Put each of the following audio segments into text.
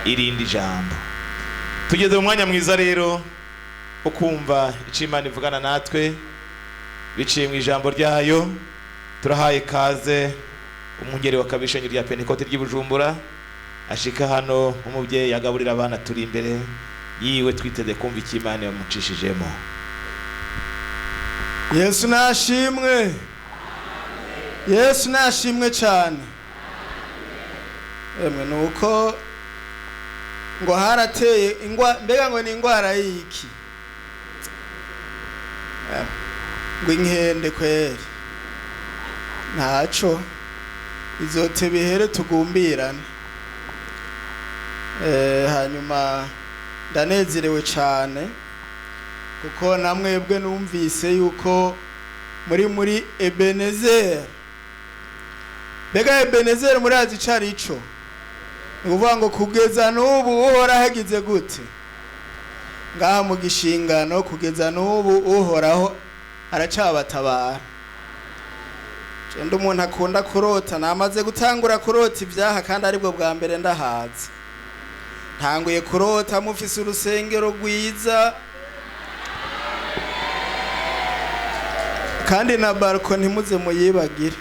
Irindi jambo. Tugeze mu mwanya mwiza rero wo kumva icyo Imana ivugana natwe biciye mu ijambo ryayo. Turahaye kaze umwungeri wa kabishenyi rya Pentekote ry'i Bujumbura ashika hano, umubyeyi agaburira abana. Turi imbere yiwe twiteze kumva icyo Imana yamucishijemo. Yesu nashimwe, Yesu nashimwe cyane. Emwe, nuko ngo harateye ingwa, mbega ngo ni ingwara y'iki? Ngo inkende kweri, ntaco izote bihere tugumbirane. Hanyuma ndanezerewe cyane kuko namwebwe numvise yuko muri Ebenezer. Mbega Ebenezer murazi ico ari ico? Ni ukuvuga ngo kugeza n'ubu Uhoraho agize gute ngaha mu gishingano? Kugeza n'ubu Uhoraho aracabatabara. Jenda umuntu akunda kurota, namaze gutangura kurota ibyaha kandi aribwo bwa mbere ndahaza. Ntanguye kurota mufise urusengero rwiza kandi na barko ntimuze muyibagire,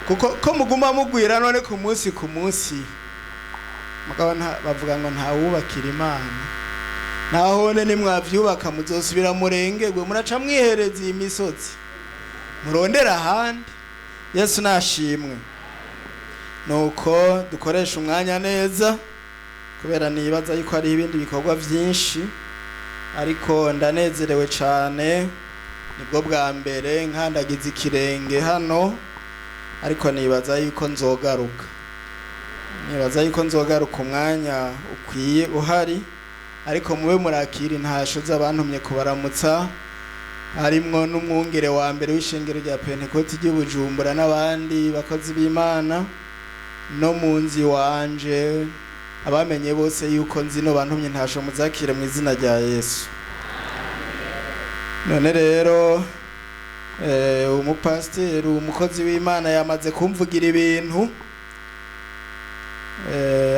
kuko ko muguma mugwira none ku munsi ku munsi. Mugabo bavuga ngo ntawubakira Imana, nahone nimwavyubaka muzosubira murengerwe, muraca mwihereza iyi misozi murondera ahandi. Yesu nashimwe. Nuko dukoresha umwanya neza, kubera nibaza yuko hari ibindi bikorwa byinshi, ariko ndanezerewe cyane. Nibwo bwa mbere nkandagiza ikirenge hano, ariko nibaza yuko nzogaruka, nibaza yuko nzogaruka umwanya ukwiye uhari. Ariko mube murakira intasho z'abantumye kubaramutsa, harimwo n'umwungere wa mbere w'ishengero rya Pentekoti ry'i Bujumbura n'abandi bakozi b'Imana no mu nzi wanje. Abamenye bose yuko nzino bantumye intasho, muzakire mu izina rya Yesu. None rero umupasiteri, umukozi w'Imana, yamaze kumvugira ibintu,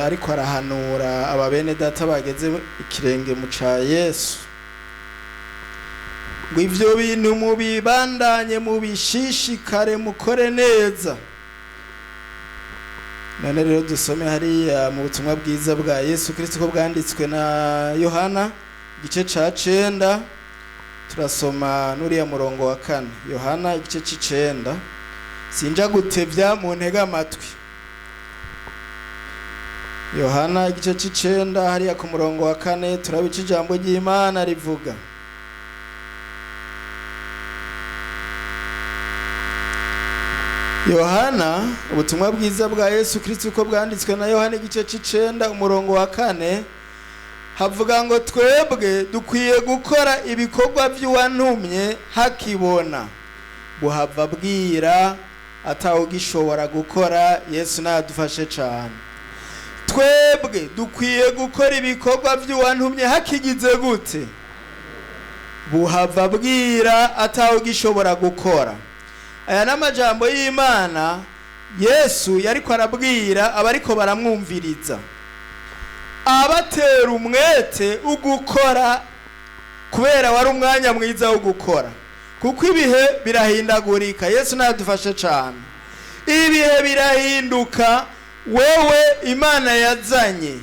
ariko arahanura aba bene data bageze ikirenge mu ca Yesu ngo ivyo bintu mubibandanye, mubishishikare, mukore neza. None rero dusome hariya mu butumwa bwiza bwa Yesu Kristo ko bwanditswe na Yohana, igice ca 9, turasoma n'uriya murongo wa 4. Yohana igice c'icenda. Sinja gutevya, mu ntega amatwi. Yohana igice c'icenda, hariya ku murongo wa 4, turabica ijambo ry'Imana rivuga. Yohana, ubutumwa bwiza bwa Yesu Kristo uko bwanditswe na Yohana, igice c'icenda, umurongo wa 4, havuga ngo twebwe dukwiye gukora ibikorwa by'uwantumye hakibona, buhava bwira atawugishobora gukora. Yesu nadufashe cyane. Twebwe dukwiye gukora ibikorwa by'uwantumye hakigize gute? Buhava bwira atawugishobora gukora. Aya n'amajambo y'Imana Yesu yariko arabwira abariko baramwumviriza, abatera umwete ugukora, kubera wari umwanya mwiza wo gukora, kuko ibihe birahindagurika. Yesu nadufashe cyane. Ibihe birahinduka. Wewe Imana yazanye,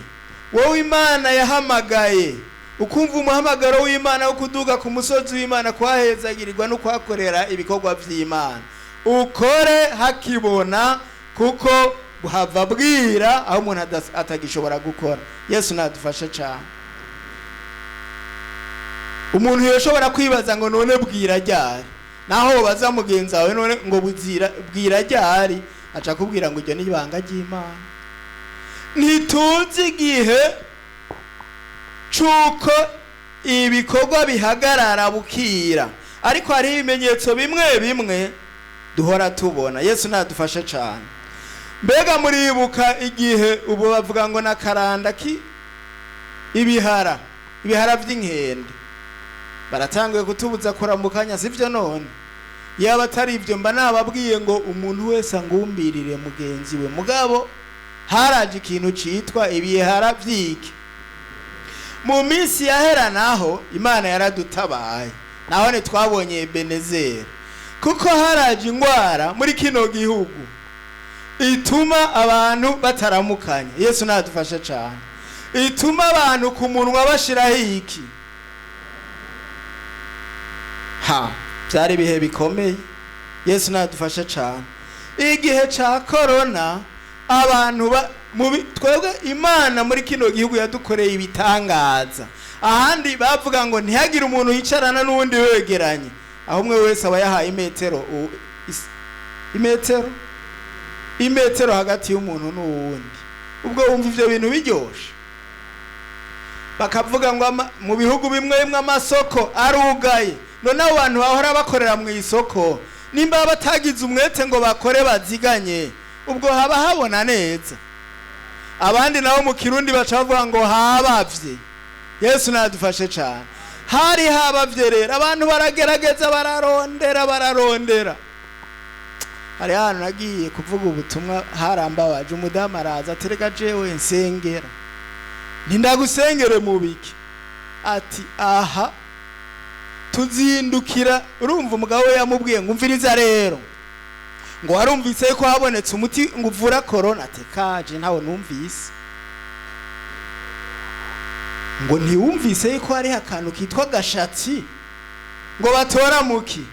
wowe Imana yahamagaye, ukumva umuhamagaro w'Imana wo kuduga ku musozi w'Imana, kuhahezagirirwa no kuhakorera ibikorwa by'Imana, ukore hakibona, kuko buhava bwira aho umuntu atagishobora gukora. Yesu nadufashe cyane. Umuntu yoshobora kwibaza ngo none bwira ryari? Naho baza mugenzi wawe none ngo bwira ryari, aca kubwira ngo iryo ni ibanga ry'Imana, ntituzi igihe c'uko ibikorwa bihagarara bukira, ariko hariho ibimenyetso bimwe bimwe duhora tubona. Yesu nadufashe cyane. Mbega muribuka igihe ubu bavuga ngo nakaranda ki ibihara, ibihara by'inkende baratanguye kutubuza kuramukanya, sivyo? None yaba atari ibyo mba nababwiye ngo umuntu wese angumbirire mugenzi we, mugabo Haraje ikintu citwa ibihara vyiki. Mu minsi yahera naho Imana yaradutabaye, naho ntitwabonye Ebenezeri, kuko haraje ingwara muri kino gihugu ituma abantu bataramukanya. Yesu nadufashe cyane. Ituma abantu ku munwa bashiraho iki. Ha, byari ibihe bikomeye. Yesu nadufashe cyane. Igihe ca korona abantu twebwe Imana muri kino gihugu yadukoreye ibitangaza. Ahandi bavuga ngo ntihagire umuntu yicarana n'uwundi wegeranye, aho umwe wese aba yahaye imetero, imetero hagati y'umuntu n'uwundi. Ubwo wumva ivyo bintu biryoshe. Bakavuga ngo mu bihugu bimwe bimwe amasoko arugaye. None abo bantu bahora bakorera mu isoko, nimba batagize umwete ngo bakore baziganye, ubwo haba habona neza. Abandi nabo mu Kirundi baca bavuga ngo habavye. Yesu nadufashe cyane. Hari habavye rero, abantu baragerageza, bararondera, bararondera. Hari ahantu nagiye kuvuga ubutumwa, harambabaje. Umudamu araza, aterega jewe nsengera. Ntindagusengere mu biki? Ati aha tuzindukira. Urumva umugabo we yamubwiye ngo umviriza rero, ngo warumvise ko habonetse umuti ngo uvura corona? Ati kaje ntawe numvise. Ngo ntiwumvise ko hariho akantu kitwa gashatsi ngo batora muki?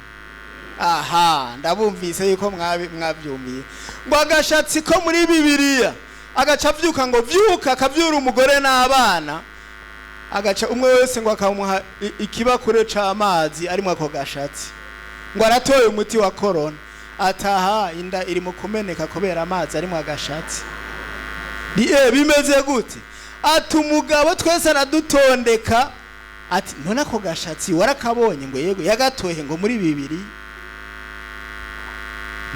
Aha ndabumvise yuko mwabyumviye. Ngo agashatsi ko muri Bibiliya, agaca avyuka ngo vyuka, akavyura umugore n'abana, agaca umwe wese ngo akamuha ikibakure c'amazi arimo ako gashatsi, ngo aratoye umuti wa corona. Ataha inda iri mu kumeneka kubera amazi arimo agashatsi. Bimeze gute? Ati umugabo twese aradutondeka. Ati none ako gashatsi warakabonye? Ngo yego. Yagatohe ngo muri bibiri.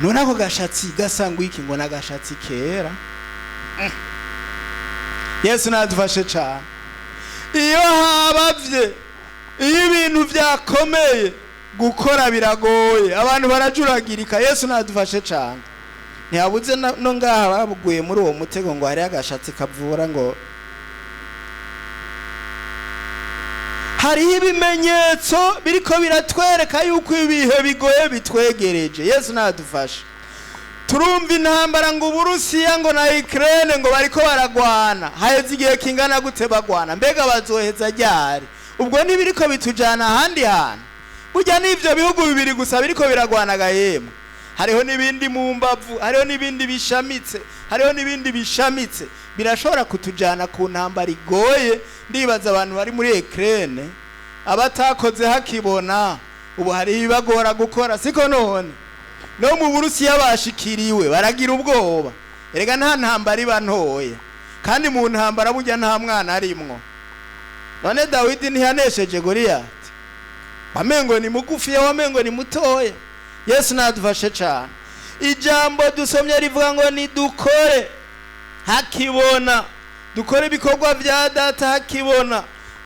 None ako gashatsi gasa ngo iki? Ngo nagashatsi kera. Yesu nadufashe cyane. Iyo habavye, iyo ibintu byakomeye, gukora biragoye, abantu barajuragirika. Yesu nadufashe cyane. Ntihabuze no ngaha babuguye muri uwo mutego ngo hariho agashatsi kavura. Ngo hariho ibimenyetso biriko biratwereka yuko ibihe bigoye bitwegereje. Yesu nadufashe. Turumva intambara ngo Uburusiya ngo na Ukraine ngo bariko baragwana. Haheze igihe kingana gute bagwana? Mbega bazoheza ryari? Ubwo ntibiriko bitujana ahandi hantu? Burya n'ivyo bihugu bibiri gusa biriko biragwana gahemwe, hariho n'ibindi mu mbavu, hariho n'ibindi bishamitse, hariho n'ibindi bishamitse, birashobora kutujana ku ntambara igoye. Ndibaza abantu bari muri Ukraine, abatakoze hakibona, ubu hari ibibagora gukora, siko? None no mu Burusiya bashikiriwe baragira ubwoba. Erega nta ntambara iba ntoya, kandi mu ntambara burya nta mwana arimwo. None Dawidi ntiyanesheje Goliyati? Wamengo ni mugufiya, wamengo ni mutoya. Yesu nadufashe cyane. Ijambo dusomye rivuga ngo nidukore hakibona, dukore ibikorwa bya data hakibona,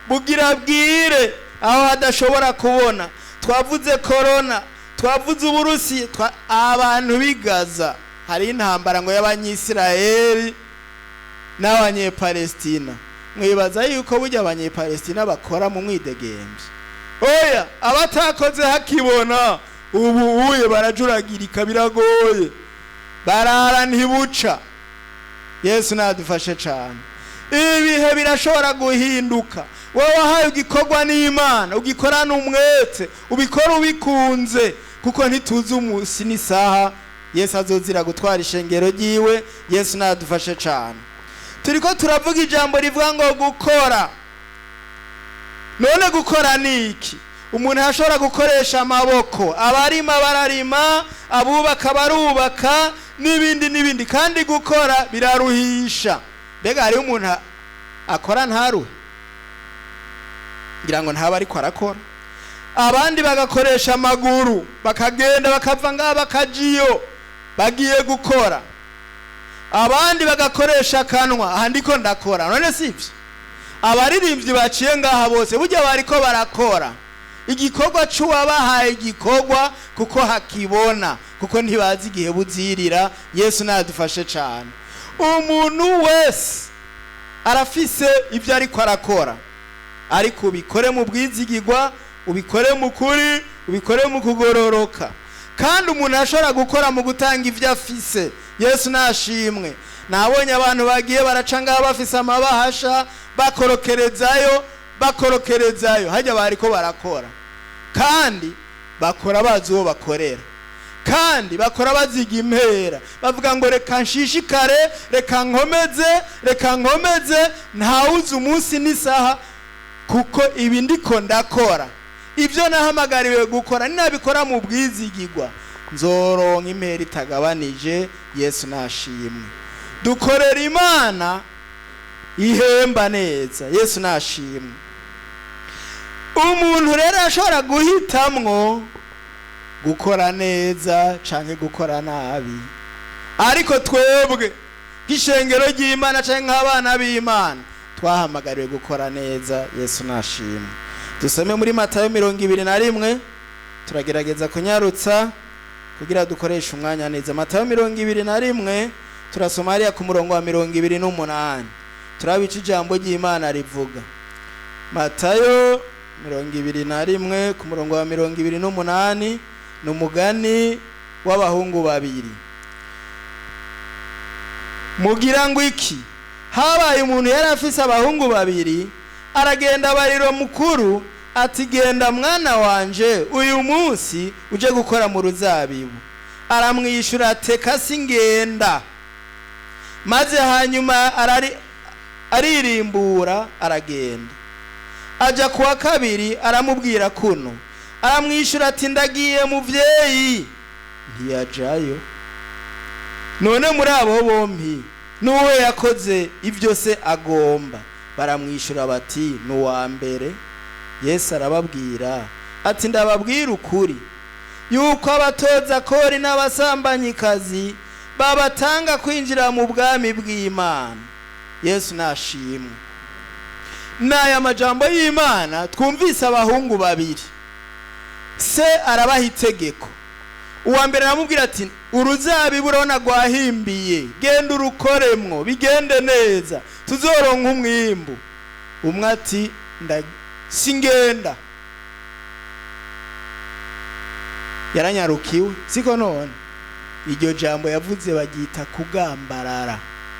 bugira bwire aho hadashobora kubona. Twavuze corona, twavuze Uburusi, abantu bigaza hari intambara ngo y'Abanyisiraheli n'Abanyepalestina. Mwibaza yuko burya Abanyepalestina bakora mu mwidegembyo? Oya, abatakoze hakibona ubu uye barajuragirika, biragoye, barara ntibuca. Yesu nadufashe cyane. Ibihe birashobora guhinduka. Wowe wahaye igikorwa n'Imana, ugikorana umwete, ubikora ubikunze, kuko ntituzi umunsi n'isaha Yesu azozira gutwara ishengero ryiwe. Yesu nadufashe cyane. Turiko turavuga ijambo rivuga ngo gukora. None gukora ni iki? Umuntu ashobora gukoresha amaboko, abarima bararima, abubaka barubaka, n'ibindi n'ibindi. Kandi gukora biraruhisha. Mbega hariho umuntu akora ntaruhe? Ngira ngo ntaba ariko arakora. Abandi bagakoresha amaguru, bakagenda bakava ngaha bakajiyo bagiye gukora. Abandi bagakoresha akanwa, aha ndiko ndakora. None sivyo? Abaririmbyi baciye ngaha bose burya bariko barakora igikorwa c'uwabahaye igikorwa, kuko hakibona, kuko ntibazi igihe buzirira. Yesu nadufashe cyane. Umuntu wese arafise ibyo ariko arakora, ariko ubikore mu bwizigigwa, ubikore mu kuri, ubikore mu kugororoka. Kandi umuntu ashobora gukora mu gutanga ibyo afise. Yesu nashimwe. Nabonye abantu bagiye baraca ngaho bafise amabahasha, bakorokerezayo, bakorokerezayo, hajya bariko barakora, kandi bakora bazi uwo bakorera, kandi bakora baziga impera, bavuga ngo reka nshishikare, reka nkomeze, reka nkomeze, ntawuzi umunsi n'isaha, kuko ibi ndiko ndakora, ibyo nahamagariwe gukora, ninabikora mu bwizigigwa nzoronka impera itagabanije. Yesu nashimwe. Dukorera Imana ihemba neza. Yesu nashimwe. Umuntu rero ashobora guhitamwo gukora neza canke gukora nabi, ariko twebwe nk'ishengero ry'Imana canke nk'abana b'Imana twahamagariwe gukora neza. Yesu nashimwe. Dusome muri Matayo 21. Turagerageza kunyarutsa kugira dukoreshe umwanya neza. Matayo 21, turasoma hariya ku murongo wa 28, turabica ijambo ry'Imana rivuga. Matayo 21 ku murongo wa 28, ni umugani w'abahungu babiri. Mugira ngo iki? Habaye umuntu yari afise abahungu babiri, aragenda bariro mukuru ati: "Genda mwana wanje, uyu munsi uje gukora mu ruzabibu." Aramwishyura ateka: "Singenda." Maze hanyuma aririmbura aragenda. Aja kuwa kabiri aramubwira kuno, aramwishyura ati: "Ndagiye muvyeyi." Ntiyajayo. None muri abo bompi n'uwe yakoze ibyo se agomba? Baramwishyura bati: "N'uwa mbere." Yesu arababwira ati: "Ndababwira ukuri yuko abatoza kori n'abasambanyikazi babatanga kwinjira mu bwami bw'Imana." Yesu nashimwe. N'aya majambo y'Imana twumvise, abahungu babiri, se arabaha itegeko. Uwa mbere aramubwira ati: "Uruzabibu urabona rwahimbiye, genda urukoremwo bigende neza, tuzoronka umwimbu." Umwe ati: "Singenda." Yaranyarukiwe, siko? None iryo jambo yavuze baryita kugambarara,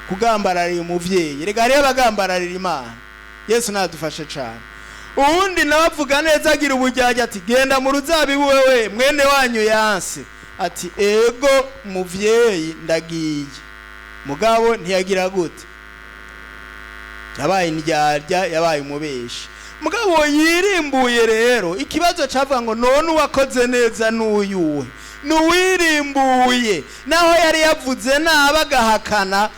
kugambararira umuvyeyi. Reka hariyo abagambararira Imana. Yesu nadufashe cane. Uwundi nawe avuga neza, agira ubujyajya, ati: "Genda mu ruzabibu wewe mwene wanyu yanse." Ati: "Ego muvyeyi, ndagiye." Mugabo ntiyagira gute? Yabaye indyarya, yabaye umubeshi. Mugabo yirimbuye. Rero ikibazo cavuga ngo: none uwakoze neza n'uyuwe? Nuwirimbuye. Naho yari yavuze nabi agahakana,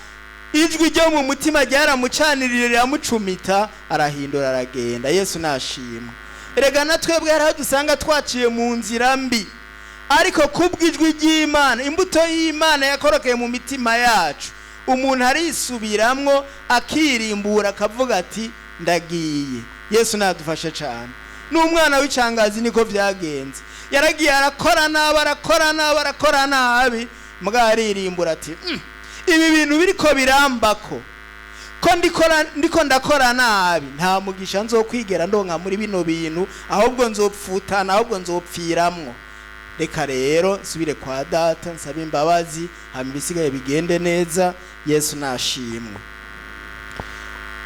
ijwi ryo mu mutima ryaramucanirira, riramucumita, arahindura aragenda. Yesu nashimwe. Erega na twebwe hari aho dusanga twaciye mu nzira mbi, ariko kubw'ijwi ry'Imana, imbuto y'Imana yakorokeye mu mitima yacu, umuntu arisubiramwo akirimbura, akavuga ati: "Ndagiye." Yesu nadufashe cyane. N'umwana w'icangazi niko byagenze, yaragiye arakora nabi, arakora nabi, arakora nabi, mbwa aririmbura ati: "Ibi bintu biriko birambako ko ndiko ndakora nabi, nta mugisha nzokwigera ndonka muri bino bintu, ahubwo nzopfutana, ahubwo nzopfiramwo. Reka rero nsubire kwa data nsabe imbabazi, hama ibisigaye bigende neza." Yesu nashimwe.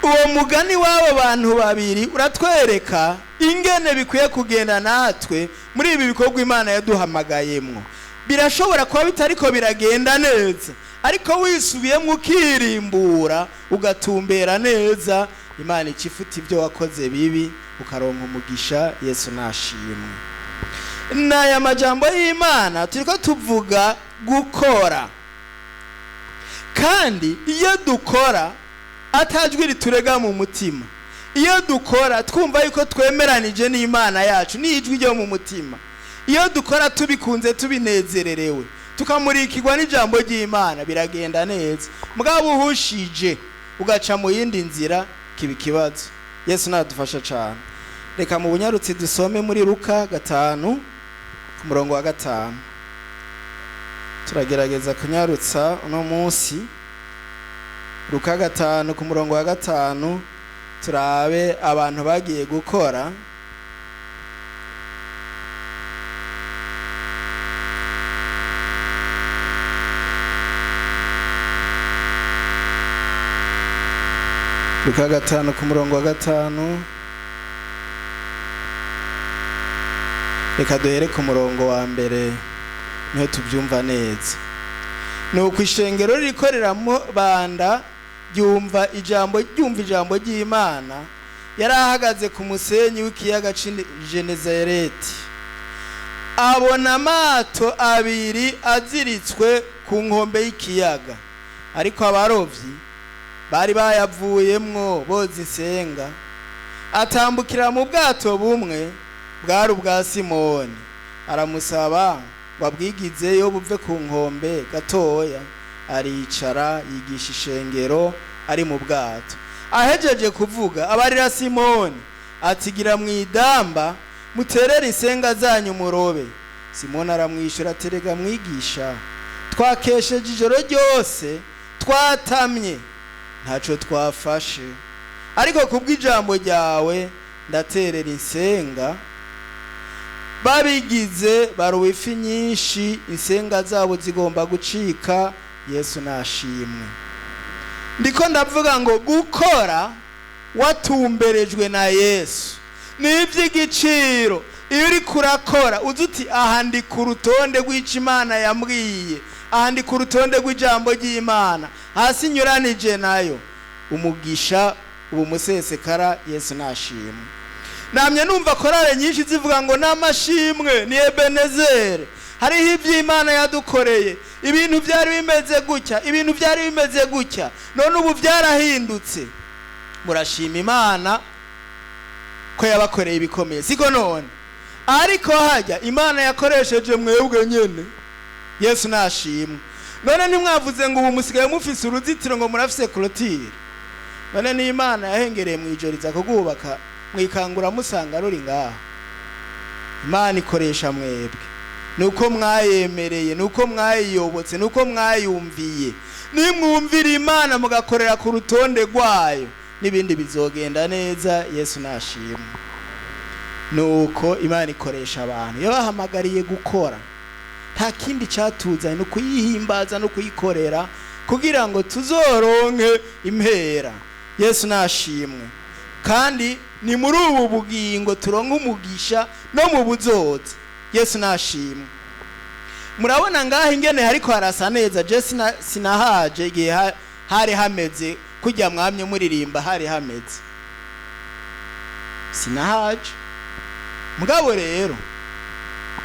Uwo mugani w'abo bantu babiri uratwereka ingene bikwiye kugenda natwe muri ibi bikorwa Imana yaduhamagayemwo. Birashobora kuba bitariko biragenda neza, ariko wisubiyemo ukirimbura, ugatumbera neza, Imana ikifuta ibyo wakoze bibi, ukaronka umugisha. Yesu nashimwe. N'aya majambo y'Imana turiko tuvuga gukora, kandi iyo dukora atajwi riturega mu mutima, iyo dukora twumva yuko twemeranije n'Imana yacu n'ijwi ryo mu mutima, iyo dukora tubikunze, tubinezererewe, tukamurikirwa n'ijambo ry'Imana, biragenda neza. Mugabo uhushije ugaca mu yindi nzira, kiba ikibazo. Yesu nadufasha cyane. Reka mu bunyarutsi dusome muri Luka 5 ku murongo wa 5. Turagerageza kunyarutsa uno munsi. Luka 5 ku murongo wa 5, turabe abantu bagiye gukora. Luka 5 ku murongo wa 5, reka duhere ku murongo wa mbere niho tubyumva neza. Nuko ishengero rikoreramo banda ryumva ijambo ry'Imana, yari ahagaze ku musenyi w'ikiyaga c'Genezareti, abona amato abiri aziritswe ku nkombe y'ikiyaga, ariko abarovyi bari bayavuyemwo boza insenga. Atambukira mu bwato bumwe bwari ubwa Simoni, aramusaba ngo abwigizeyo buve ku nkombe gatoya. Aricara yigisha ishengero ari mu bwato. Ahejeje kuvuga abarira Simoni atigira mu idamba muterere insenga zanyu murobe. Simoni aramwishyura aterega mwigisha, twakesheje ijoro ryose twatamye ntaco twafashe, ariko kubw'ijambo ryawe ndaterera insenga. Babigize baruwa ifi nyinshi, insenga zabo zigomba gucika. Yesu nashimwe. Ndiko ndavuga ngo gukora watumberejwe na Yesu ni iby'igiciro. Iyo uri kurakora uzi uti aha ndi ku rutonde rw'ico Imana yambwiye, aha ndi ku rutonde rw'ijambo ry'Imana, hasi nyuranije nayo, umugisha ubu musesekara. Yesu nashimwe. Namye numva korale nyinshi zivuga ngo n'amashimwe ni Ebenezeri, hariho iby'Imana yadukoreye, ibintu byari bimeze gutya, ibintu byari bimeze gutya, none ubu byarahindutse. Murashima Imana ko yabakoreye ibikomeye, siko none? Ariko hajya Imana yakoresheje mwebwe nyene. Yesu nashimwe. None ntimwavuze ngo ubu musigaye mufise uruzitiro, ngo murafise clôture? None ni Imana yahengereye mwijoro iza kugubaka, mwikangura musanga ruri ngaho. Imana ikoresha mwebwe, nuko mwayemereye, nuko mwayiyobotse, nuko mwayumviye. Nimwumvira Imana mugakorera ku rutonde rwayo, n'ibindi bizogenda neza. Yesu nashimwe. Nuko Imana ikoresha abantu yabahamagariye gukora. Nta kindi cyatuzanye no kuyihimbaza no kuyikorera kugira ngo tuzoronke impera. Yesu nashimwe. Kandi ni muri ubu bugingo turonka umugisha no mu buzoza. Yesu nashimwe. Murabona ngaho ingene hariko harasa neza. Je sinahaje igihe hari hameze kujya mwamye muririmba, hari hameze, sinahaje. Mugabo rero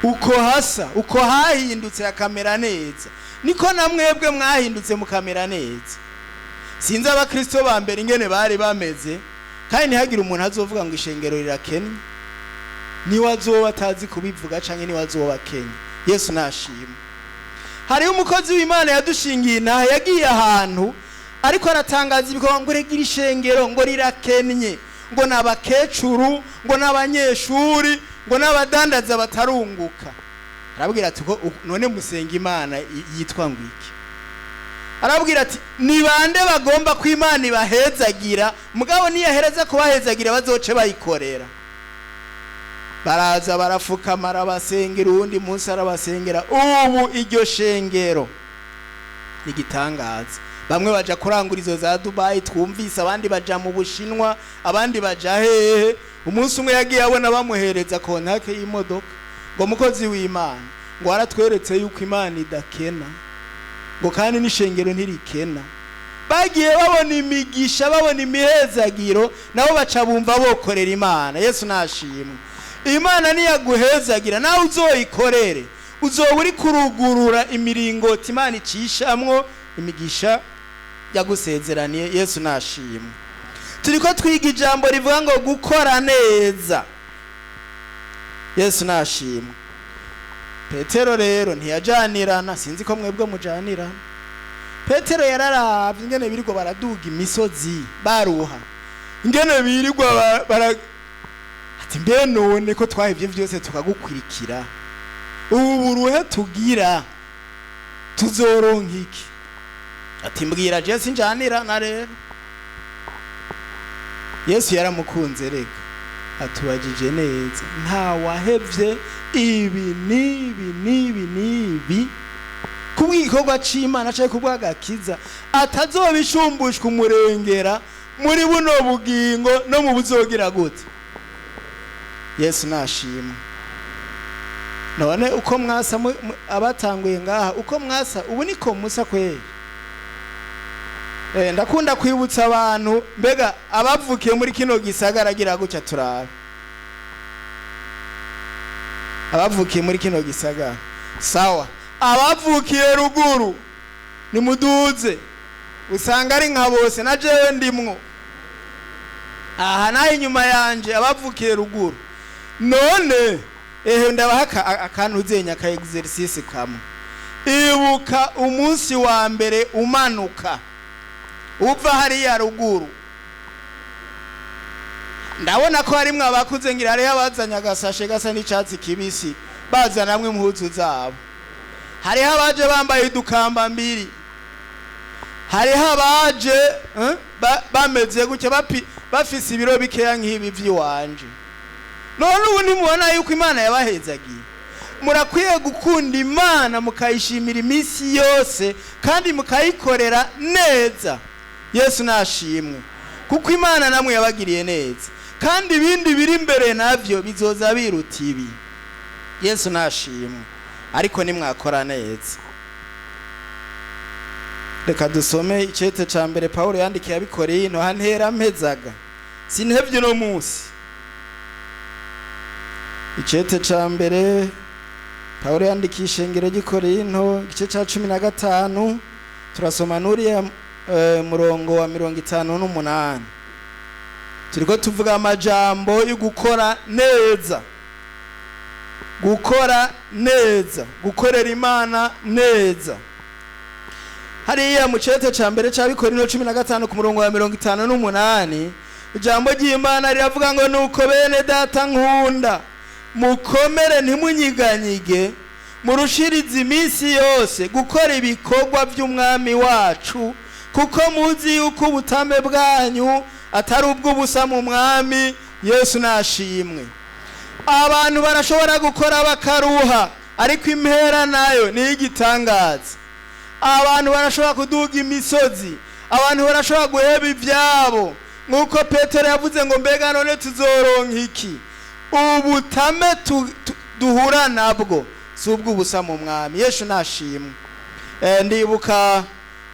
uko hasa, uko hahindutse hakamera neza, niko na mwebwe mwahindutse mukamera neza. Sinzi abakristo ba mbere ingene bari bameze, kandi ntihagire umuntu azovuga ngo ishengero rirakennye, niwe azoba atazi kubivuga canke niwe azoba akenye. Yesu nashimwe. Hariho umukozi w'Imana yadushingiye inaha, yagiye ahantu ariko aratangaza ibikorwa ngo regira ishengero ngo rirakennye, ngo n'abakecuru, ngo n'abanyeshuri, ngo n'abadandaza batarunguka. Arabwira ati none musenga Imana yitwa ngo iki? Arabwira ati ni bande bagomba ko Imana ibahezagira, mugabo niyahereza kubahezagira bazoce bayikorera. Baraza barafukama, arabasengera, uwundi munsi arabasengera. Ubu iryo shengero nigitangaza. Bamwe baja kurangura izo za Dubai twumvise, abandi baja mu Bushinwa, abandi baja hehe. Umunsi umwe yagiye abona bamuhereza kontake y'imodoka, ngo mukozi w'Imana, ngo aratweretse yuko Imana idakena, ngo kandi n'ishengero ntirikena. Bagiye babona imigisha, babona imihezagiro, nabo baca bumva bokorera Imana. Yesu nashimwe. Imana niyaguhezagira nawe uzoyikorere, uzoba uri kurugurura imiringoti Imana icishamwo imigisha yagusezeraniye. Yesu nashimwe. Turiko twiga ijambo rivuga ngo gukora neza. Yesu nashimwe. Petero rero ntiyajanirana, sinzi ko mwebwe mujanirana. Petero yararavye ingene birirwa baraduga imisozi baruha, ingene birirwa bara ati mbe none ko twahevye vyose tukagukwirikira, ubu buruhe tugira tuzoronka iki? Ati mbwira, je sinjanira na rero. Yesu yaramukunze. Reka atubajije neza: nta wahevye ibi n'ibi n'ibi n'ibi kubw'igikorwa c'Imana canke kubw'agakiza atazobishumbushwa umurengera muri buno bugingo no mu buzogira gute? Yesu nashimwe. None uko mwasa abatanguye ngaha, uko mwasa ubu niko musa kweri? Ndakunda kwibutsa abantu. Mbega abavukiye muri kino gisagara, gira gutya turabe abavukiye muri kino gisagara. Sawa, abavukiye ruguru nimuduze. Usanga ari nka bose, na jewe ndimwo aha naho inyuma yanje, abavukiye ruguru. None ehe, ndabaha akantu uzenya, ka exercice kamwe. Ibuka umunsi wa mbere umanuka uva hariya ruguru. Ndabona ko harimwo abakuze, ngira hariho abazanye agasashe gasa n'icyatsi kibisi, bazanamwe impuzu zabo. Hariho abaje bambaye udukamba mbiri, hariho abaje bameze gutya, bafise ibiro bikeya nk'ibi vy'iwanje. None ubu ntimubona yuko Imana yabahezagiye? Murakwiye gukunda Imana, mukayishimira iminsi yose kandi mukayikorera neza. Yesu nashimwe, kuko Imana namwe yabagiriye neza, kandi ibindi biri imbere navyo bizoza biruta ibi. Yesu nashimwe. Ariko nimwakora neza. Reka dusome icete ca mbere Pawulo yandikiye Abikorinto. Hantera mpezaga, sintevye uno munsi. Icete ca mbere Pawulo yandikiye ishengero ry'i Korinto, igice ca 15, turasoma n'uriya murongo wa 58. Turiko tuvuga amajambo yo gukora neza, gukora neza, gukorera Imana neza. Hariya mu cete ca mbere c'Abikorinto 15, ku murongo wa 58, ijambo ry'Imana riravuga ngo: "Nuko bene data nkunda, mukomere, ntimunyiganyige, murushirize iminsi yose gukora ibikorwa by'Umwami wacu, kuko muzi yuko ubutame bwanyu atari ubw'ubusa mu Mwami." Yesu nashimwe. Abantu barashobora gukora bakaruha, ariko impera nayo ni igitangaza. Abantu barashobora kuduga imisozi, abantu barashobora guheba ibyabo, nk'uko Petero yavuze ngo: "Mbega none tuzoronka iki?" Ubutame duhura nabwo si ubw'ubusa mu Mwami. Yesu nashimwe. Ndibuka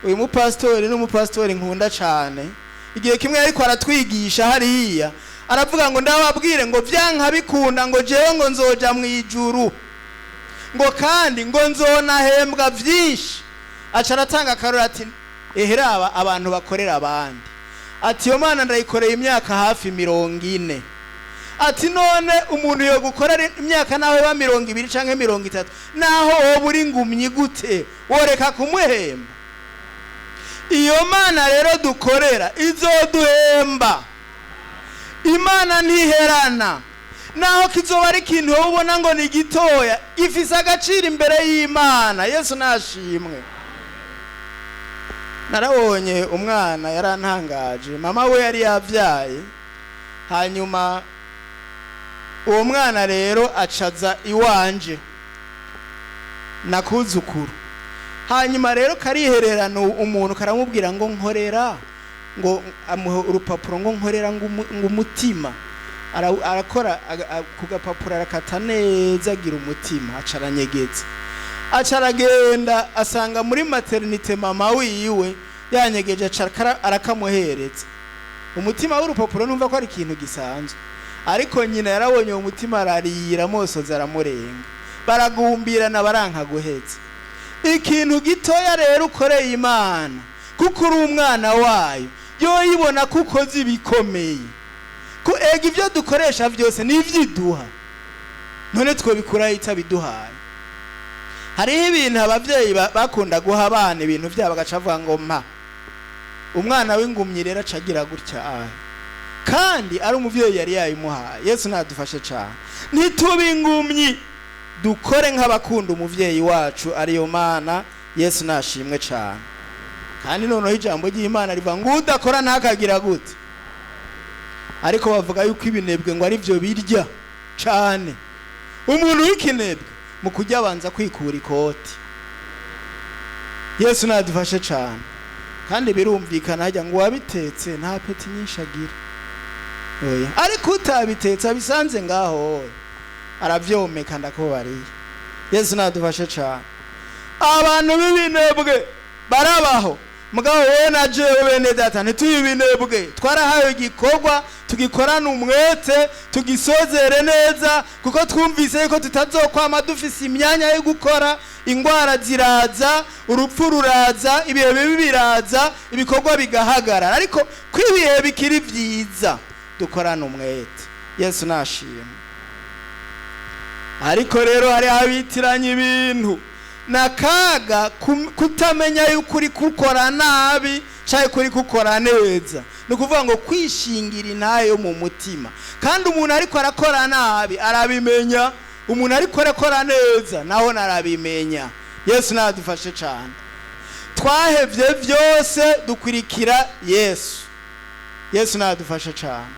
uyu mupasitori, n'umupasitori nkunda cyane. Igihe kimwe ariko aratwigisha hariya, aravuga ngo: "Ndababwire ngo vyanka bikunda, ngo jewe ngo nzoja mu ijuru, ngo kandi ngo nzonahembwa vyinshi." Aca aratanga akarori ati: "Eheraba abantu bakorera abandi." Ati: "Iyo Mana ndayikoreye imyaka hafi 40." Ati: "None umuntu yo gukorera imyaka naho iba 20 canke 30, naho woba uri ngumyi gute, woreka kumuhemba?" Iyo Mana rero dukorera izoduhemba. Imana ntiherana. Naho kizoba ari ikintu wowe ubona ngo ni gitoya, gifise agaciro imbere y'Imana. Yesu nashimwe. Narabonye umwana yarantangaje. Mama we yari yabyaye, hanyuma uwo mwana rero acaza iwanje nakuzukuru. Hanyuma rero karihererana umuntu, karamubwira ngo: "Nkorera," ngo amuha urupapuro, ngo: "Nkorera," ngo umutima. Arakora ku gapapuro, arakata neza, agira umutima, aca aranyegeza, aca aragenda asanga muri maternité mama wiwe yanyegeje, aca arakamuhereza. Umutima w'urupapuro, numva ko ari ikintu gisanzwe, ariko nyina yarabonye uwo mutima, ararira, amosozi aramurenga, baragumbirana, baranka guheza. Ikintu gitoya rero ukoreye Imana kuko uri umwana wayo, yoyibona ko ukoze ibikomeye. Ku ega ibyo dukoresha byose ni iby'iduha, none twobikuraho itabiduhaye? Hariho ibintu ababyeyi bakunda guha abana, ibintu byabo, bagaca bavuga ngo: "Mpa." Umwana w'ingumyi rero aca agira gutya aha, kandi ari umubyeyi yari yayimuhaye. Yesu nadufashe cyane, ntitube ingumyi, dukore nk'abakunda umubyeyi wacu ariyo Mana. Yesu nashimwe cyane. Kandi noneho ijambo ry'Imana rivuga ngo udakora ntakagira gute. Ariko bavuga yuko ibinebwe ngo ari byo birya cane. Umuntu w'ikinebwe mu kujya abanza kwikura ikoti. Yesu nadufashe cane. Kandi birumvikana hajya ngo wabitetse nta peti nyinshi agira. Oya, ariko utabitetse abisanze ngaho aravyomeka ndakubariye. Yesu nadufashe cane. Abantu b'ibinebwe barabaho, mugabo wowe na jewe bene data ntitube ibinebwe. Twarahawe igikorwa tugikorane umwete, tugisozere neza, kuko twumvise yuko tutazokwama dufise imyanya yo gukora. Ingwara ziraza, urupfu ruraza, ibihe bibi biraza, ibikorwa bigahagarara. Ariko ko ibihe bikiri vyiza dukorane umwete. Yesu nashimwe. Ariko rero hari abitiranya ibintu nakaga kutamenya yuko uri gukora nabi cyangwa kuri gukora neza. Ni ukuvuga ngo kwishingira intayo mu mutima. Kandi umuntu ariko arakora nabi arabimenya, umuntu ariko arakora neza naho narabimenya. Yesu nadufashe cyane. Twahevye byose dukurikira Yesu. Yesu nadufashe cyane.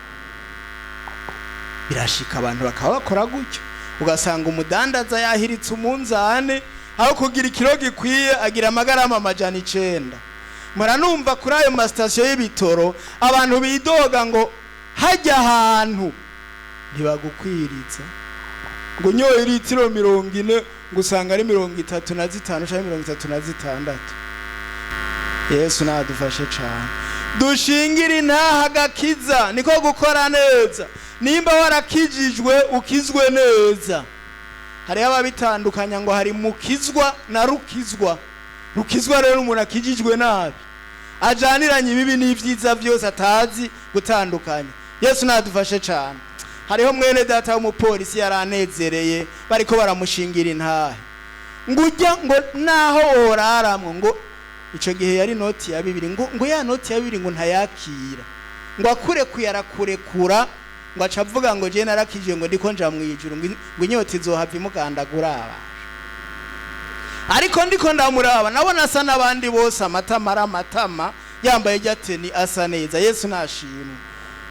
Birashika abantu bakaba bakora gutyo, ugasanga umudandaza yahiritse umunzane, aho kugira ikiro gikwiye agira amagarama 900. Muranumva kuri ayo masitasiyo y'ibitoro abantu bidoga ngo hajya ahantu ntibagukwiritsa, ngo unyoye litiro 40 ngo usanga ari 35 cyangwa 36. Yesu nadufashe cyane. Dushingire intaha agakiza, niko gukora neza. Nimba warakijijwe ukizwe neza. Hariho ababitandukanya ngo hari mukizwa na rukizwa. Rukizwa rero umuntu akijijwe nabi, ajaniranye ibibi n'ivyiza byose atazi gutandukanya. Yesu nadufashe cyane. Hariho mwene data w'umupolisi yaranezereye, bariko baramushingira intahe, ngo ujya ngo naho woraramwo, ngo ico gihe yari noti ya 2, ngo ya noti ya 2 ngo ntayakira, ngo akurekuye arakurekura, ngo aca avuga ngo je narakije ngo ndiko nja mwijuru, ngo inyota izohava imugandagura abantu. Ariko ndiko ndamuraba nabona asa n'abandi bose, amatama ari amatama, yambaye ijateni asa neza. Yesu nashimwe.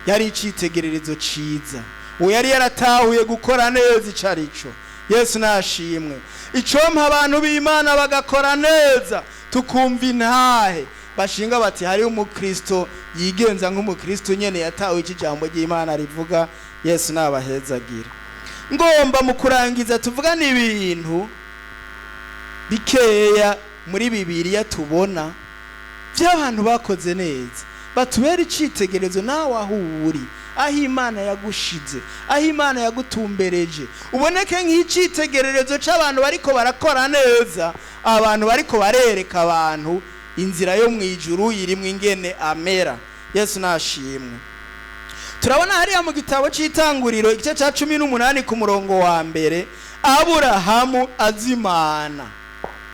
Yari icitegererezo ciza. Uwo yari yaratahuye gukora neza ico arico. Yesu nashimwe. Icompa abantu b'Imana bagakora neza, tukumva intahe bashinga bati hari umukristo yigenza nk'umukristo nyene yatawe iki jambo ry'Imana rivuga. Yesu nabahezagira. Ngomba mu kurangiza tuvugane ibintu bikeya muri Bibiliya tubona by'abantu bakoze neza, batubera icitegererezo. Nawe aho uri, aho Imana yagushize, aho Imana yagutumbereje, uboneke nk'icitegererezo c'abantu bariko barakora neza, abantu bariko barereka abantu inzira yo mwijuru irimwo ingene amera. Yesu nashimwe. Turabona hariya mu gitabo c'Itanguriro igice ca 18 ku murongo wa 1, Aburahamu azimana.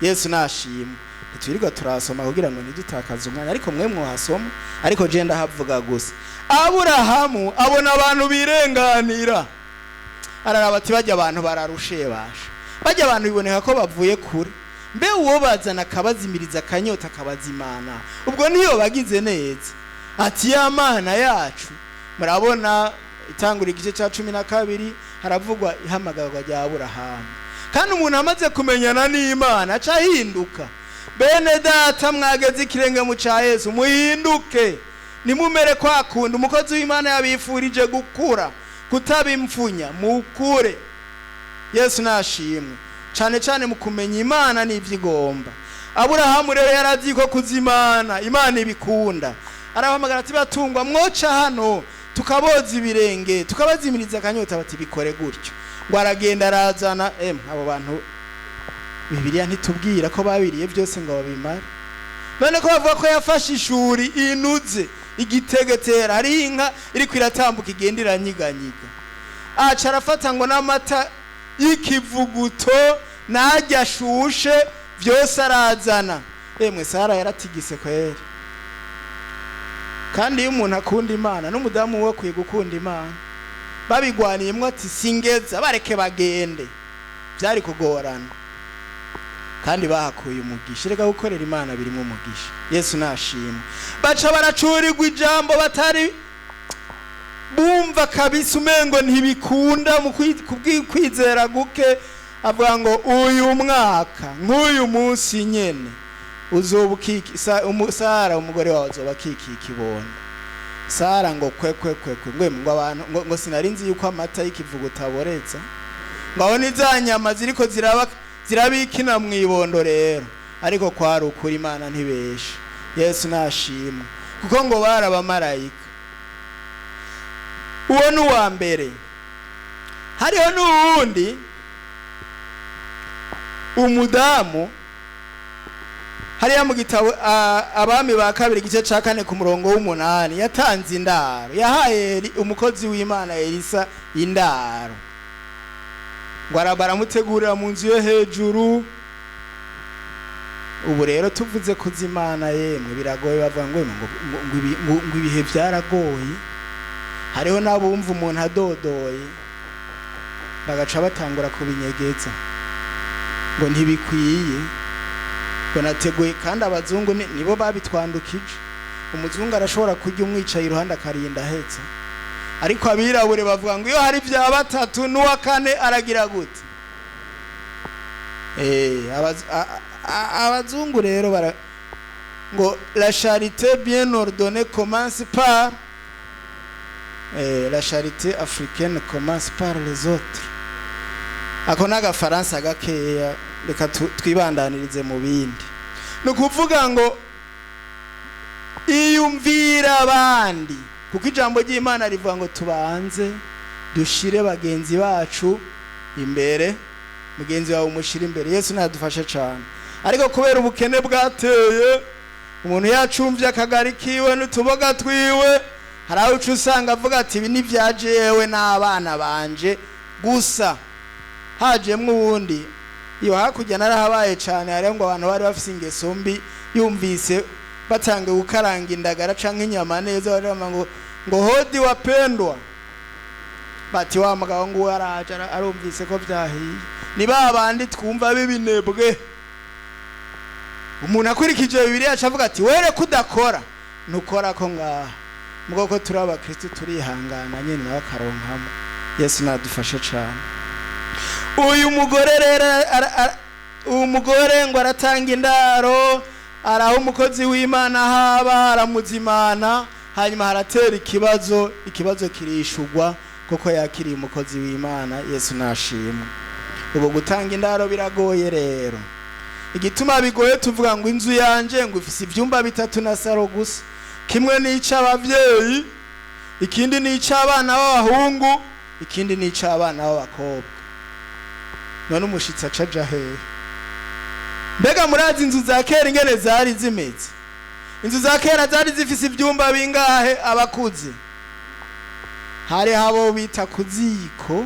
Yesu nashimwe. Ntitwirirwa turasoma kugira ngo ntidutakaze umwanya, ariko mwe mwasoma, ariko je ndahavuga gusa. Aburahamu abona abantu birenganira, araraba ati bajya abantu bararushe basha, bajya abantu biboneka ko bavuye kure, mbe uwo bazana akabazimiriza akanyota akabazimana, ubwo niyo bagize neza. Ati ya Mana yacu. Murabona Itangura igice ca 12 haravugwa ihamagarwa rya Aburahamu. Kandi umuntu amaze kumenyana n'Imana aca ahinduka. Bene data mwageze ikirenge mu ca Yesu, muhinduke, nimumere kwa kundi umukozi w'Imana yabifurije gukura, kutabimfunya, mukure. Yesu nashimwe. Cane cane mu kumenya Imana n'ivyigomba. Aburahamu rero yarazi ko kuzimana Imana ibikunda. Arahamagara ati batungwa mwoca hano tukaboza ibirenge tukabazimiriza akanyota, bati bikore gutyo. Ngo aragenda arazana abo bantu Bibiliya ntitubwira ko babiriye byose ngo babimare. None ko bavuga ko yafashe ishuri inuze igitegetera, hari inka iriko iratambuka igenda iranyiganyiga, aca arafata ngo n'amata y'ikivuguto najya ashushe byose arazana. Emwe Sara yaratigise kweri. Kandi iyo umuntu akunda Imana n'umudamu we akwiye gukunda Imana, babigwaniyemwo ati singeza bareke bagende, byari kugorana. Kandi bahakuye umugisha. Reka gukorera Imana birimo umugisha. Yesu nashimwe. Baca baracurirwa ijambo batari bumva kabisa, umengo ntibikunda mu kwizera guke. Avuga ngo uyu mwaka nk'uyu munsi nyene uzoba Sara umugore wawe azoba akikiye ikibondo. Sara ngo kwe kwe kwe kwe, ngwe ngo abantu ngo sinari nzi yuko amata y'ikivuguto aboreza, ngo aho ni za nyama ziriko ziraba zirabikina mu ibondo rero. Ariko kwari ukuri, Imana ntibesha. Yesu nashimwe, kuko ngo barabamarayika. Uwo ni uwa mbere. Hariho n'uwundi umudamu hariya mu gitabo Abami ba Kabiri, igice ca 4 ku murongo w'8, yatanze indaro, yahaye umukozi w'Imana Elisa indaro, ngo baramutegurira mu nzu yo hejuru. Ubu rero tuvuze kuzimana, yemwe, biragoye. Bavuga ngo ngo ibihe byaragoye. Hariho n'abumva umuntu adodoye bagaca batangura kubinyegeza, ngo ntibikwiye, ngo nateguye. Kandi abazungu nibo babitwandukije. Umuzungu arashobora kurya umwicaye iruhande akarinda ahetse, ariko abirabure bavuga ngo iyo hari bya batatu n'uwa kane aragira gute? Abazungu rero bara ngo la charité bien ordonnée commence par la charité africaine commence par les autres. Ako n'agafaransa gakeya, reka twibandanirize mu bindi. Ni ukuvuga ngo iyumvira abandi, kuko ijambo ry'Imana rivuga ngo tubanze dushire bagenzi bacu imbere. Mugenzi wawe umushire imbere. Yesu nadufashe cyane. Ariko kubera ubukene bwateye, umuntu yacumvye akagari kiwe n'utuboga twiwe, hari aho uca usanga avuga ati ibi ni ibya jewe n'abana banje gusa, hajemwo uwundi. Iyo hakurya narahabaye cyane, hariho ngo abantu bari bafise ingeso mbi, yumvise batanga gukaranga indagara canke inyama neza, baravuga ngo hodi wapendwa, bati wa mugabo nguwo araje, arumvise ko vyahiye. Ni ba bandi twumva b'ibinebwe. Umuntu akurikije Bibiliya aca avuga ati were kudakora ntukora ko ngaha. Mubwo ko turi abakristo turihangana nyene, nawe akaronkamo. Yesu nadufashe cane. Uyu mugore rero uyu mugore ngo aratanga indaro, araha umukozi w'Imana haba, aramuzimana. Hanyuma haratera ikibazo, ikibazo kirishugwa kuko yakiriye umukozi w'Imana. Yesu nashimwe. Ubu gutanga indaro biragoye rero. Igituma bigoye, tuvuga ngo inzu yanje ngo ifise ivyumba bitatu na saro gusa, kimwe n'ic'abavyeyi, ikindi n'ic'abana b'abahungu, ikindi n'ic'abana b'abakobwa. None umushitsi acaja hehe? Mbega murazi inzu za kera ingene zari zimeze? Inzu za kera zari zifise ivyumba bingahe? Abakuze, hari abo bita ku ziko,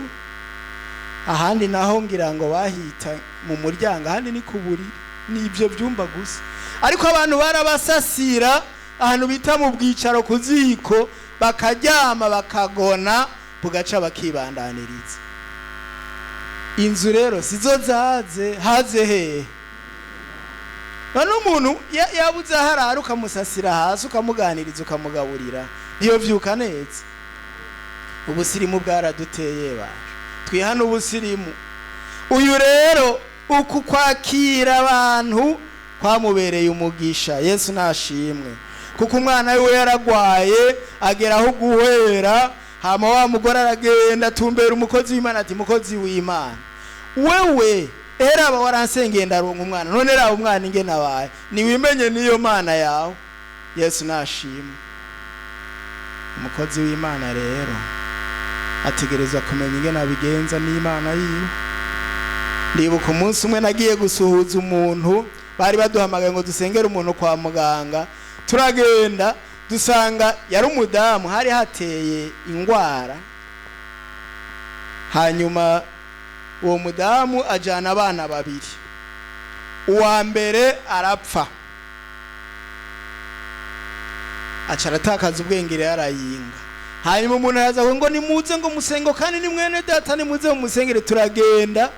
ahandi naho ngira ngo bahita mu muryango, ahandi ni ku buriri. Ni ibyo byumba gusa, ariko abantu barabasasira ahantu bita mu bwicaro ku ziko, bakaryama bakagona, bugaca bakibandaniriza. Inzu rero sizo zaze haze hehe? None umuntu yabuze aho arara, ukamusasira hasi, ukamuganiriza, ukamugaburira, ntiyovyuka neza? Ubusirimu bwaraduteye baje twihana ubusirimu. Uyu rero uku kwakira abantu kwamubereye umugisha. Yesu nashimwe, kuko umwana we yaragwaye agera aho guhera. Hama wa mugore aragenda atumbera umukozi w'Imana, ati mukozi w'Imana, wewe eraba waransengeye ndaronka umwana, none raba umwana ingene abaye, niwimenye niyo Mana yawe. Yesu nashimwe. Umukozi w'Imana rero ategerezwa kumenya ingene abigenza n'Imana yiwe. Ndibuka umunsi umwe nagiye gusuhuza umuntu, bari baduhamagaye ngo dusengere umuntu kwa muganga. Turagenda dusanga yari umudamu, hari hateye ingwara. Hanyuma uwo mudamu ajana abana babiri, uwa mbere arapfa, aca aratakaza ubwenge rero arayinga. Hanyuma umuntu araza ngo nimuze ngo musengo, kandi ni mwene data, nimuze mumusengere. Turagenda.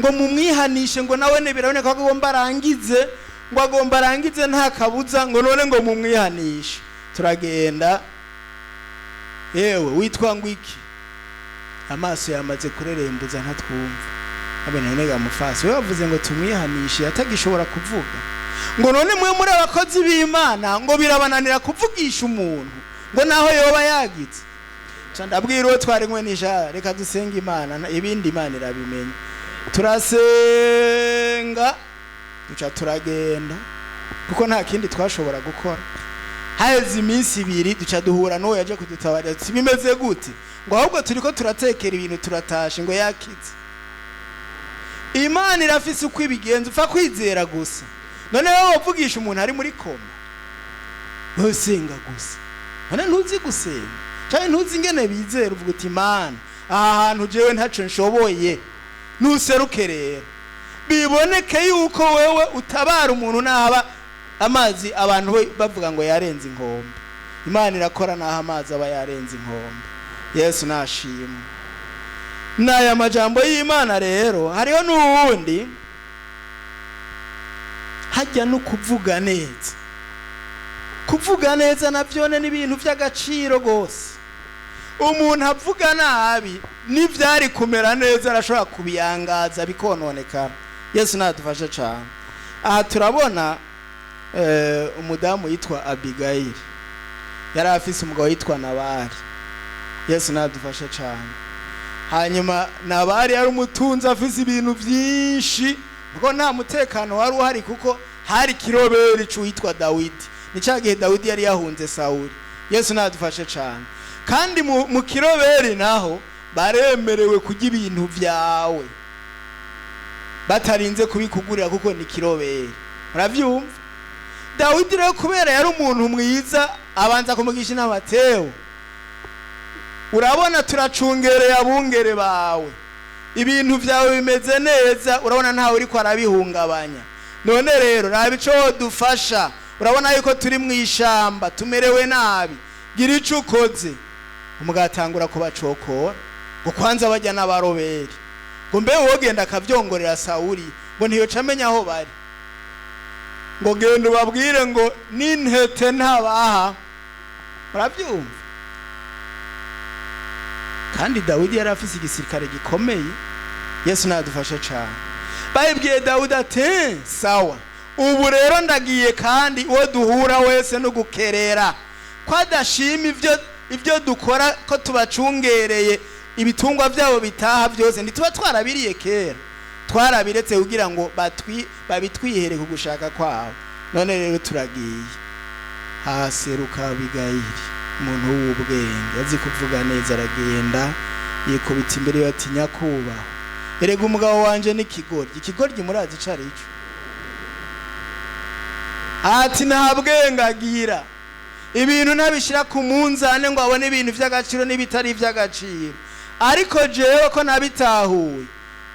Ngo mumwihanishe, ngo nawe biraboneka ko agomba arangize, ngo agomba arangize nta kabuza, ngo none ngo mumwihanishe. Turagenda, yewe witwa ngo iki? Amaso yamaze kurerembuza ntatwumva. Abe none ga mufasi, we wavuze ngo tumwihanishe atagishobora kuvuga, ngo none mwe muri abakozi b'Imana ngo birabananira kuvugisha umuntu ngo naho yoba yagize. Ca ndabwira uwo twari kumwe n'ijara, reka dusenge Imana, ibindi Imana irabimenya. Turasenga, duca turagenda kuko nta kindi twashobora gukora. Haheze iminsi 2 duca duhura n'uwo yaje kudutabarira, tuti bimeze gute? Ngo ahubwo turiko turatekera ibintu turatashe, ngo yakize. Imana irafise uko ibigenza, upfa kwizera gusa. None wowe wovugisha umuntu ari muri koma, wowe usenga gusa, none ntuzi gusenga canke ntuzi ingene bizera, uvuga uti Imana aha hantu jewe ntaco nshoboye, nuseruke rero biboneke yuko wewe utabara umuntu nahaba amazi abantu bavuga ngo yarenze inkombe. Imana irakora naho amazi aba yarenze inkombe. Yesu nashimwe. N'aya majambo y'Imana rero hariho n'uwundi hajya no kuvuga neza. Kuvuga neza navyone ni ibintu by'agaciro gose. Umuntu avuga nabi n'ivyari kumera neza arashobora kubiyangaza bikononekara. Yesu nadufashe cyane. Aha turabona umudamu yitwa Abigail, yari afise umugabo yitwa Nabali. Yesu nadufashe cyane. Hanyuma Nabali yari umutunzi afise ibintu byinshi, kuko nta mutekano wari uhari, kuko hari kiroberi c'uwitwa Dawidi. Ni cya gihe Dawidi yari yahunze Sawuli. Yesu nadufashe cyane. Kandi mu kiroberi naho baremerewe kurya ibintu vyawe batarinze kubikugurira kuko ni kiroberi. Muravyumva? Dawidi rero kubera yari umuntu mwiza abanza kumugisha inama, Tewo urabona turacungereye abungere bawe, ibintu vyawe bimeze neza, urabona ntawe uriko arabihungabanya, none rero raba ico dufasha, urabona yuko turi mu ishamba tumerewe nabi, gira ico ukoze. Umugabo kubacokora ngo kwanza bajya n'abaroberi, ngo mbe wogenda akavyongorera Sawuli ngo ntiyoca amenya aho bari, ngo genda ubabwire ngo n'intete ntabaha. Muravyumva? Kandi Dawidi yari afise igisirikare gikomeye. Yesu nadufashe cyane. Bayibwiye Dawidi ati sawa, ubu rero ndagiye, kandi uwo duhura wese no gukerera ko adashima ibyo dukora, ko tubacungereye ibitungwa byabo bitaha byose, ntituba twarabiriye kera, twarabiretse kugira ngo babitwihere ku gushaka kwabo. None rero turagiye. Haseruka Abigayili, umuntu w'ubwenge azi kuvuga neza, aragenda yikubita imbere ati nyakubahwa, erega umugabo wanje ni ikigoryi. Ikigoryi murazi ico arico? Ati nta bwenge agira, ibintu ntabishira ku munzane ngo abone ibintu vy'agaciro n'ibitari ivy'agaciro, ariko jewe ko nabitahuye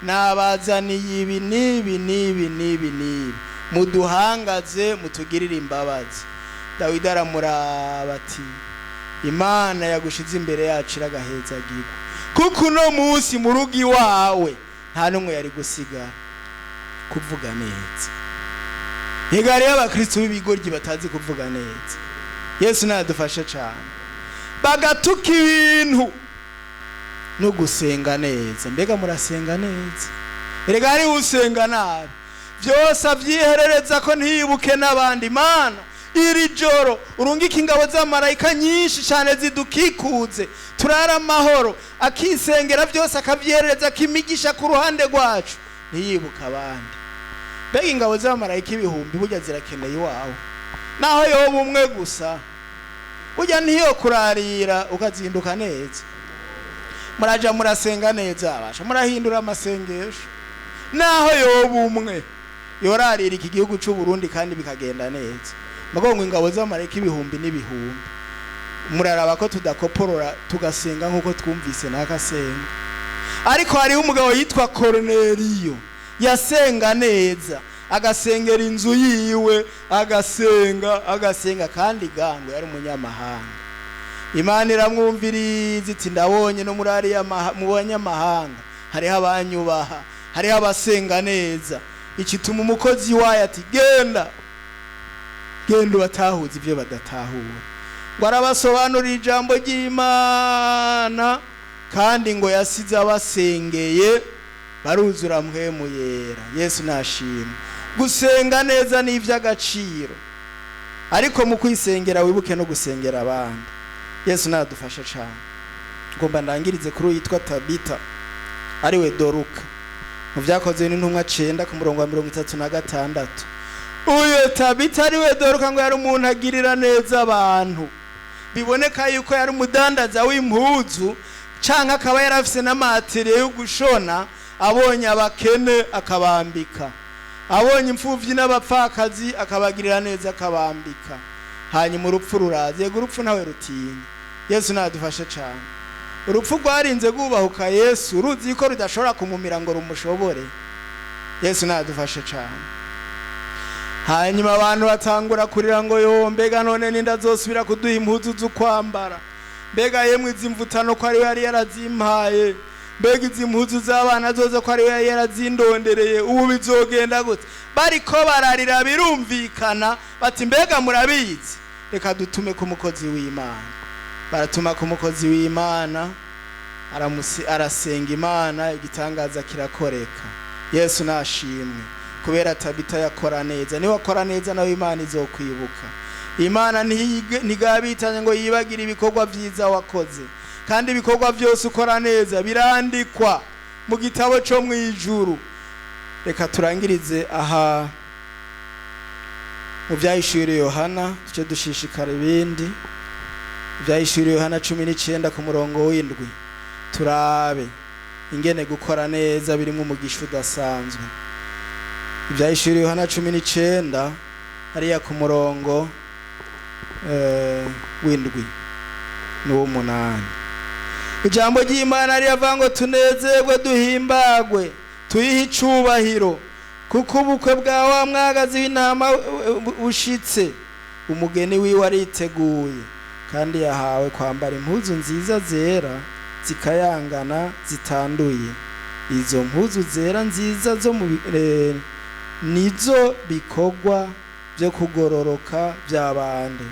nabazaniye ibi n'ibi n'ibi n'ibi n'ibi, muduhangaze mutugirire imbabazi. Dawidi aramuraba ati Imana yagushize imbere yacu iragahezagirwa, kuko uno munsi mu rugo iwawe nta n'umwe yari gusigara. Kuvuga neza. Hegari y'abakristo b'ibigoryi batazi kuvuga neza. Yesu nadufashe cyane. Bagatuka ibintu no gusenga neza. Mbega murasenga neza? Erega hari usenga nabi, byose avyiherereza ko ntiyibuke n'abandi. Mana iri joro urungika ingabo z'amarayika nyinshi cyane zidukikuze, turara amahoro. Akisengera byose akavyiherereza, kimigisha ku ruhande rwacu, ntiyibuka abandi. Mbega ingabo z'amarayika ibihumbi burya zirakeneye iwawe, naho yoba umwe gusa burya ntiyo kurarira ukazinduka neza. Muraja murasenga neza, abasha murahindura amasengesho, naho yoba umwe yorarira iki gihugu c'u Burundi kandi bikagenda neza. Magongo ingabo z'amarayika ibihumbi n'ibihumbi, muraraba ko tudakoporora tugasenga nkuko twumvise nakasenga. Ariko hariho umugabo yitwa Cornelio, yasenga neza, agasengera inzu yiwe, agasenga agasenga, kandi gango yari umunyamahanga. Imana iramwumviriza iti ndabonye no muri ariya mu banyamahanga hariho abanyubaha, Hariho abasenga neza, ikituma umukozi wayo ati genda genda ubatahuza ibyo badatahura. Ngo arabasobanurira ijambo ry'Imana, kandi ngo yasize abasengeye baruzura Mpwemu Yera. Yesu nashimwe. Gusenga neza ni iby'agaciro, ariko mu kwisengera wibuke no gusengera abandi. Yesu nadufasha cyane. Ngomba ndangirize kuri uyitwa Tabita, ariwe Doruka, mu Byakozwe n'Intumwa 9 ku murongo wa 36. Uyo Tabita ariwe Doruka ngo yari umuntu agirira neza abantu, biboneka yuko yari umudandaza w'impuzu canke akaba yarafise n'amateriye yo gushona. Abonye abakene akabambika, abonye imfuvyi n'abapfakazi akabagirira neza akabambika. Hanyuma urupfu ruraza. Yego, urupfu ntawe rutinya. Yesu nadufashe cyane. Urupfu rwarinze rwubahuka Yesu, ruzi ko rudashobora kumumira ngo rumushobore. Yesu nadufashe cyane. Hanyuma abantu batangura kurira ngo yo mbega none ninda azosubira kuduha impuzu z'ukwambara? Mbega yemwe izi mvutano ko ariwe yari yarazimpaye? Mbega izi mpuzu z'abana zoze ko ariwe yari yarazindondereye? Ubu bizogenda gute? Bariko bararira, birumvikana. Bati mbega murabizi, reka dutume ku mukozi w'Imana. Baratuma ku mukozi w'Imana, arasenga Imana, igitangaza kirakoreka. Yesu nashimwe kubera Tabita yakora neza. Niba akora neza nawe Imana izokwibuka. Imana ntigabitanye ngo yibagire ibikorwa byiza wakoze, kandi ibikorwa byose ukora neza birandikwa mu gitabo cyo mu ijuru. Reka turangirize aha mu Byahishuriye Yohana, duce dushishikara ibindi. Byahishuriye Yohana 19 ku murongo w'7, turabe ingene gukora neza birimo umugisha udasanzwe. Ibyahishuriye Yohana 19 hariya ku murongo w'7 n'uw'umunani, ijambo ry'Imana riravuga ngo tunezerwe duhimbagwe tuyihe icubahiro, kuko ubukwe bwa wa mwagazi w'intama bushitse, umugeni wiwe ariteguye, kandi yahawe kwambara impuzu nziza zera zikayangana zitanduye. Izo mpuzu zera nziza zo mu nizo bikorwa byo kugororoka by'abandi.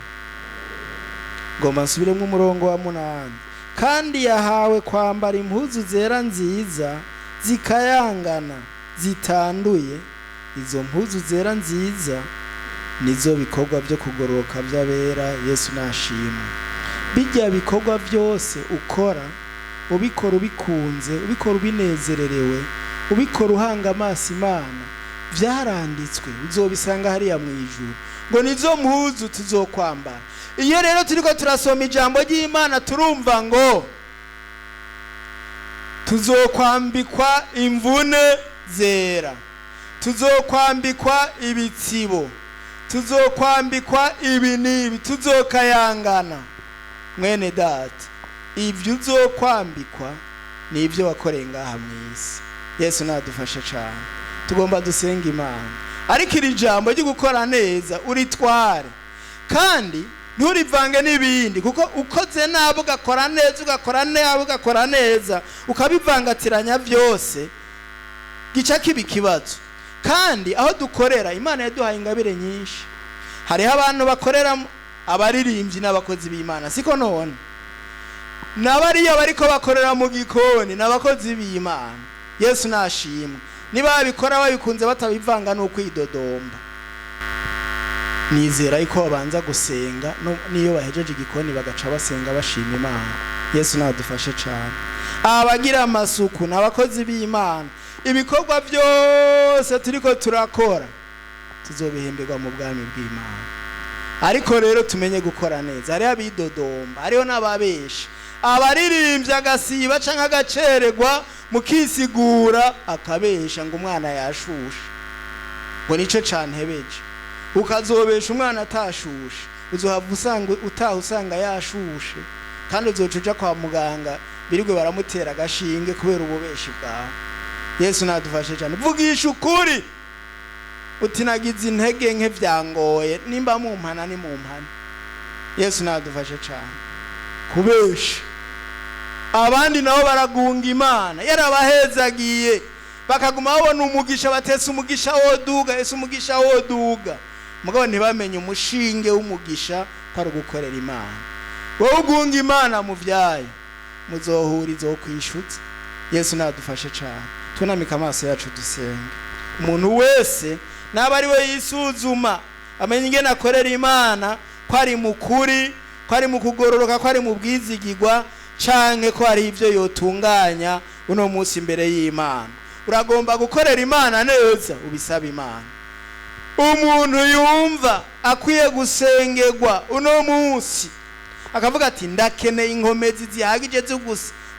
Ngomba nsubiremo umurongo wa 8: kandi yahawe kwambara impuzu zera nziza zikayangana zitanduye. Izo mpuzu zera nziza nizo bikorwa byo kugororoka by'abera. Yesu nashimwe. Bijya bikorwa byose ukora, ubikora ubikunze, ubikora ubinezererewe, ubikora uhanga amaso Imana, byaranditswe, uzobisanga hariya mu ijuru. Ngo nizo mpuzu tuzokwambara. Iyo rero turiko turasoma ijambo ry'Imana, turumva ngo tuzokwambikwa imvune zera, tuzokwambikwa ibitsibo, tuzokwambikwa ibi n'ibi, tuzokayangana. Mwene data, ibyo uzokwambikwa ni ibyo wakoreye ngaha mu isi. Yesu nadufashe cyane. Tugomba dusenga Imana, ariko iri jambo ryo gukora neza uritware kandi nturivange n'ibindi, kuko ukoze nabi ugakora neza, ugakora nabi ugakora neza, ukabivangatiranya byose, gica kiba ikibazo. Kandi aho dukorera, Imana yaduhaye ingabire nyinshi. Hariho abantu bakorera, abaririmbyi n'abakozi b'Imana, siko none? N'abariya bariko bakorera mu gikoni n'abakozi b'Imana. Yesu nashimwe. Niba babikora babikunze batabivanga n'ukwidodomba, nizera yuko babanza gusenga, n'iyo bahejeje igikoni bagaca basenga bashima Imana. Yesu nadufashe cyane. Abagira amasuku n'abakozi b'Imana. Ibikorwa byose turiko turakora tuzobihemberwa mu bwami bw'Imana, ariko rero tumenye gukora neza. Hariho abidodomba, hariho n'ababesha. Abaririmbyi agasiba canke agacererwa, mukisigura akabesha ngo umwana yashushe, ngo nico cantebeje. Ukazobesha umwana atashushe, uzohava usanga utaha usanga yashushe, kandi uzoca uja kwa muganga birirwe baramutera agashinge kubera ububeshi bwawe. Yesu nadufashe cyane. Vugisha ukuri uti nagize intege nke, byangoye, nimba mumpana ni mumpana. Yesu nadufashe cyane. Kubesha abandi nabo baragunga Imana yarabahezagiye. Bakaguma babona umugisha, batetse umugisha woduga, ese umugisha woduga, mugabo ntibamenye umushinge w'umugisha ko ari ugukorera Imana. Wowe ugunga Imana mu vyayo, muzohura izokwishutsa. Yesu nadufashe cyane. Tunamika amaso yacu dusenge. Umuntu wese naba ari we yisuzuma, amenye ingene akorera Imana, ko ari mu kuri, ko ari mu kugororoka, ko ari mu bwizigigwa, canke ko hari ibyo yotunganya uno munsi imbere y'Imana. Uragomba gukorera Imana neza, ubisaba Imana. Umuntu yumva akwiye gusengerwa uno munsi, akavuga ati: "Ndakeneye inkomezi zihagije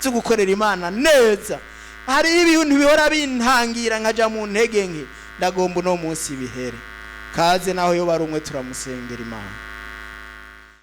zo gukorera Imana neza. Hariho ibintu bihora bintangira nkaja mu ntege nke, ndagomba uno munsi bihere." Kaze, naho yo bari umwe, turamusengera Imana.